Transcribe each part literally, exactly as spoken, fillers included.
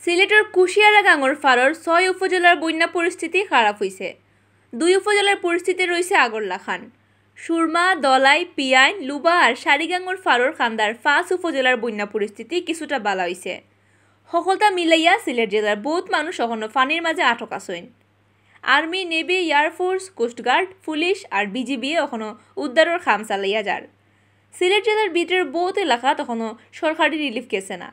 সিলেটর কুশিয়ারা গাঙ্গর ফারর ছয় উপজেলার বন্যা পরিস্থিতি খারাপ অইছে। দুই উপজেলার পরিস্থিতি রইছে আগর লাখান। সুরমা, দলাই, পিয়াইন, লুবা আর সারিগাঙ্গর ফারর কান্দার পাঁচ উপজেলার বন্যা পরিস্থিতি কিছুটা বালা অইছে। হকলতা মিলাইয়া সিলেট জেলার বউত মানুষ অখনো পানির মাঝে আটক আছইন। Army, navy, air force, coast guard, police আর বিজিবিয়ে অখনো উদ্ধারর কাম চালাইয়া যার। সিলেট জেলার ভিতরে বউত এলাকাত অখনো সরকারি রিলিফ গেছে না।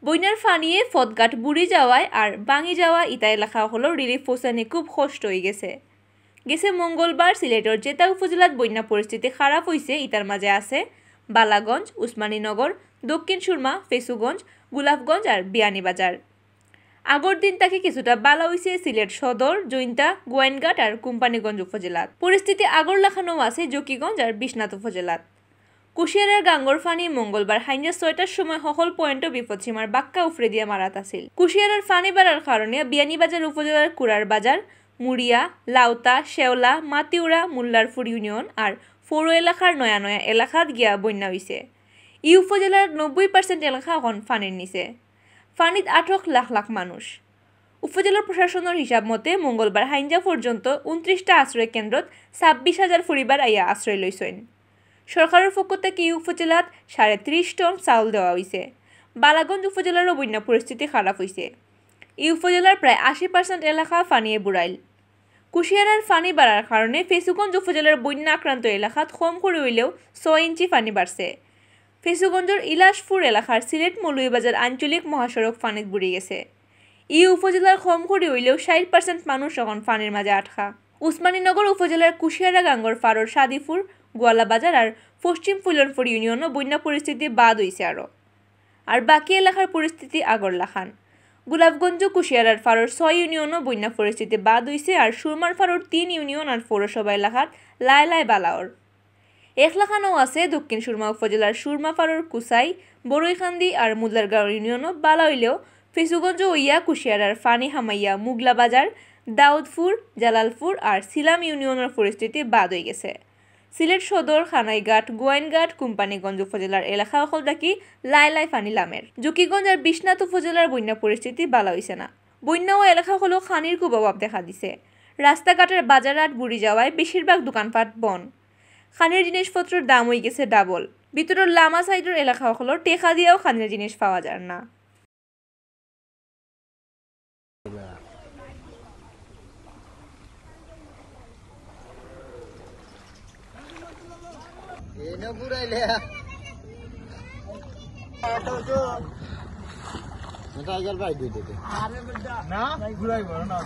বন্যার পানিয়ে পথঘাট বুড়ি যাওয়ায় আর ভাঙি যাওয়া ইতা এলাকা অকলর রিলিফ পৌঁছানি খুব কষ্ট অইগেছে। গেছে মঙ্গলবার সিলেটর যেতা উপজেলাত বন্যা পরিস্থিতি খারাপ অইছে, ইতার মাঝে আছে বালাগঞ্জ, উসমানীনগর, দক্ষিণ সুরমা, ফেঞ্চুগঞ্জ, গোলাপগঞ্জ আর বিয়ানীবাজার। আগর দিন থাকি কিছুটা বালা অইছে সিলেট সদর, জৈন্তা, গোয়াইনঘাট আর কোম্পানীগঞ্জ উপজেলাত। পরিস্থিতি আগর লাখানউ আছে জকিগঞ্জ আর বিশ্বনাথ উপজেলাত। কুশিয়ারার গাঙ্গর পানি মঙ্গলবার হাইঞ্জা ছয়টার সময় হকল পয়েন্টো বিপদসীমার বাক্কা উফরে দিয়া মারাত আছিল। কুশিয়ারার পানি বাড়ার কারণে বিয়ানীবাজার উপজেলার কুড়ার বাজার, মুড়িয়া, লাউতা, শেওলা, মাতিউরা, মোল্লারপুর ইউনিয়ন আর পৌর এলাকার নয়া নয়া এলাকাত গিয়া বন্যা অইছে। ই উপজেলার নব্বই পার্সেন্ট এলাকা অখন পানির নিচে। পানিত আটক লাখ লাখ মানুষ। উপজেলা প্রশাসনর হিসাব মতে মঙ্গলবার হাইঞ্জা পর্যন্ত ঊনত্রিশটা আশ্রয় কেন্দ্রত ছাব্বিশ হাজার পরিবার আইয়া আশ্রয় লইছইন। সরকারর পক্ষ থাকি ই উপজেলাত সাড়ে ত্রিশ টন চাউল দেওয়া অইছে। বালাগঞ্জ উপজেলারও বন্যা পরিস্থিতি খারাপ অইছে। ই উপজেলার প্রায় আশি পার্সেন্ট এলাকা পানিয়ে বুড়াইল। কুশিয়ারার পানি বাড়ার কারণে ফেঞ্চুগঞ্জ উপজেলার বন্যা আক্রান্ত এলাকাত কম করি অইলেও ছয় ইঞ্চি পানি বাড়ছে। ফেঞ্চুগঞ্জর ইলাশপুর এলাকার সিলেট মৌলভীবাজার আঞ্চলিক মহাসড়ক পানিত বুড়ি গেছে। ই উপজেলার কম করি অইলেও ষাইট পার্সেন্ট মানুষ অখন পানির মাঝে আটকা। উসমানীনগর উপজেলার কুশিয়ারা গাঙ্গর ফারর সাদিপুর, গোয়ালা বাজার আর পশ্চিম ফুলনপুর ইউনিয়নও বন্যা পরিস্থিতি বাদ অইছে আরও। আর বাকি এলাকার পরিস্থিতি আগর লাখান। গোলাপগঞ্জ, কুশিয়ারার ফারর ছয় ইউনিয়নও বন্যা পরিস্থিতি বাদ অইছে, আর সুরমার ফারর তিন ইউনিয়ন আর পৌরসভা এলাকাত লায় লায় বালা অর। এক লাখানউ আছে দক্ষিণ সুরমা উপজেলার সুরমা ফারর কুসাই, বড়ইকান্দি আর মুল্লারগাঁও ইউনিয়নও বালা অইলেও ফেঞ্চুগঞ্জ অইয়া কুশিয়ারার পানি হামাইয়া মুগলা বাজার, দাউদপুর, জালালপুর আর সিলাম ইউনিয়নর পরিস্থিতি বাদ অইগেছে। সিলেট সদর, কানাইঘাট, গোয়াইনঘাট, কোম্পানীগঞ্জ উপজেলার এলাকা অকল থাকি লায় লায় পানি লামের। জকিগঞ্জ আর বিশ্বনাথ উপজেলার বন্যা পরিস্থিতি বালা অইছে না। বন্যা অওয়া এলাকা অকলো পানির খুব অভাব দেখা দিছে। রাস্তাঘাটর বাজারহাট বুড়ি যাওয়ায় বেশিরভাগ দোকানপাট বন্ধ। খানির জিনিসপত্রর দাম অইগেছে ডাবল। ভিতরর লামা সাইডর এলাকা অকলো টেকা দিয়াও খানির জিনিস পাওয়া যার না। না, ঘুরাইব না।